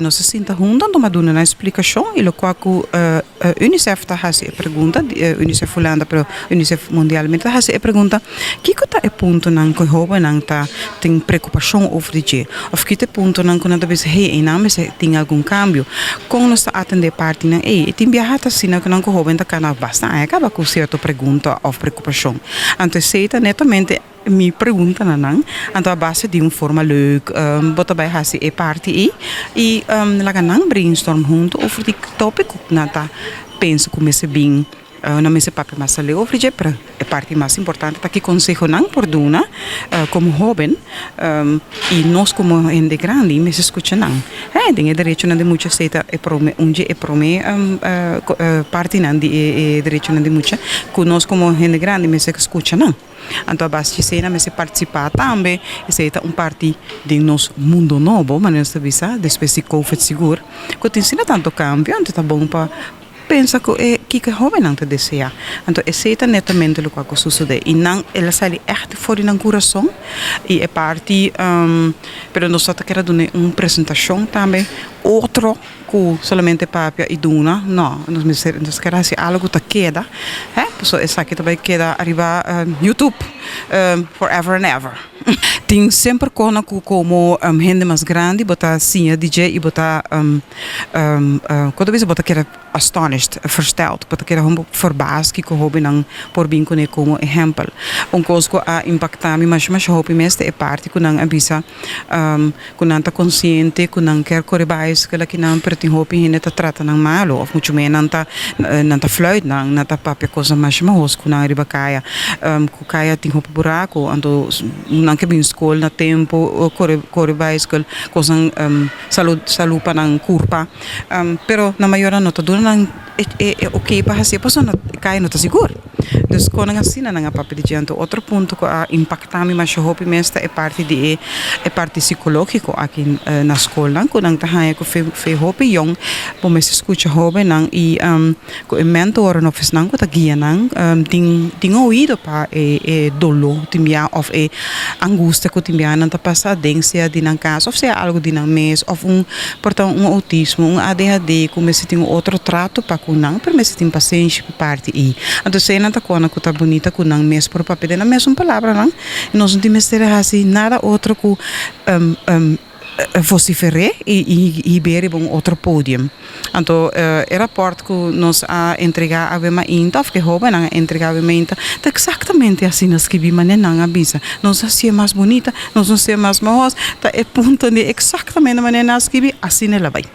Nos a sinta hunto, anto m'a duna nan explicacion y locual cu UNICEF ta haci e pregunta, UNICEF Hulanda pero UNICEF mundialmente ta haci e pregunta, kico ta e puntonan cu e hobennan ta tin preocupacion over di dje? Of ki ta e puntonan cu nan ta bisa, hey, eynan mester tin algun cambio? Con nos ta atende e partinan ey? E tin biaha ta asina cu nan cu hoben ta cana basta aña caba cu cierto pregunta of preocupacion. Anto esey ta netamente mi pregunta na nan, anto a base di un forma leuk bo ta bay haci e parti ey y laga nan brainstorm hunto over di topico cu nan ta pensa cu mester bin. Nan mester papia mas aleu over dje, pero e parti mas importante ta ki conseho nan por duna como hoben y nos como hende grandi mester scucha nan. Den e derechonan di mucha esey ta e prome un dje e prome partinan di e derechonan di mucha cu nos como hende grandi mester scucha nan. Anto a base di esey nan mester participa tambe, esey ta un parti di nos mundo nobo manera nos ta bisa despues di covid sigur cu tin asina tanto cambio anto ta bon pa pensa ku e kiko e hóbennan ta deseá. Anto esei ta netamente lokual ku sosodé. I nan el a sali ègt for di nan kurason. I e parti, pero nos ta kere duna un presentashon tambe otro ku solamente papia i duna. No, nos mester nos kere hasi algu ku ta keda, hè, pasobra esaki ta bai keda ariba YouTube forever and ever. Tin semper kona ku komo hende mas grandi bo ta siña di dje i bo ta Ku ta bisa bo ta keda astonished, versteld, bo ta keda hopi verbaasd kiko hobennan por bin kuné komo ehèmpel. Un kos ku a impaktá mi masha masha hopi mes ta e parti ku nan a bisa ku nan ta konsiente ku nan kier kore baiskel akinan pero tin hopi hende ta trata nan malu òf muchu mé nan ta nan ta fluit nan, nan ta papia kosnan masha mahos ku nan riba kaya. Ku kaya tin hopi buraku anto nan ke bin skol na tempu kore kore baiskel kosnan. Salud salud pa nan kurpa pero nan mayornan no ta duna nan e e ok pa hasi pasobra e kaya no ta sigur dus kon nan asina nan a papia di dje anto otro punto ku a impakta mi masha hopi mes ta e parti di e e parti sikologiko aki na skolnan ku nan ta haña ku fe fe hopi yong bo mester skucha hobennan i ku e mentornan of esnan ku ta guia nan tin tin oido pa e e doló tin bia òf e angustia ku tin bia nan ta pasa aden sea di nan kas òf sea algu di nan mes òf un por ta un outismo un ADHD ku mester tin un otro trato pa ku nan pero mester tin pasenshi pa parti ei anto esei nan ta kona ku ta bunita ku nan mes por papia den nan mesun palabranan i nos no tin mester hasi nada otro ku vocifer'é i hib'é riba un otro podium. Anto e raport ku nos a entregá awe mainta òf ku e hóbennan a entregá awe mainta ta eksaktamente asina skibí manera nan a bisa. Nos a hasié mas bunita, nos a hasié mas mahos, ta e punto di eksaktamente manera nan a skibi, asina el a bai.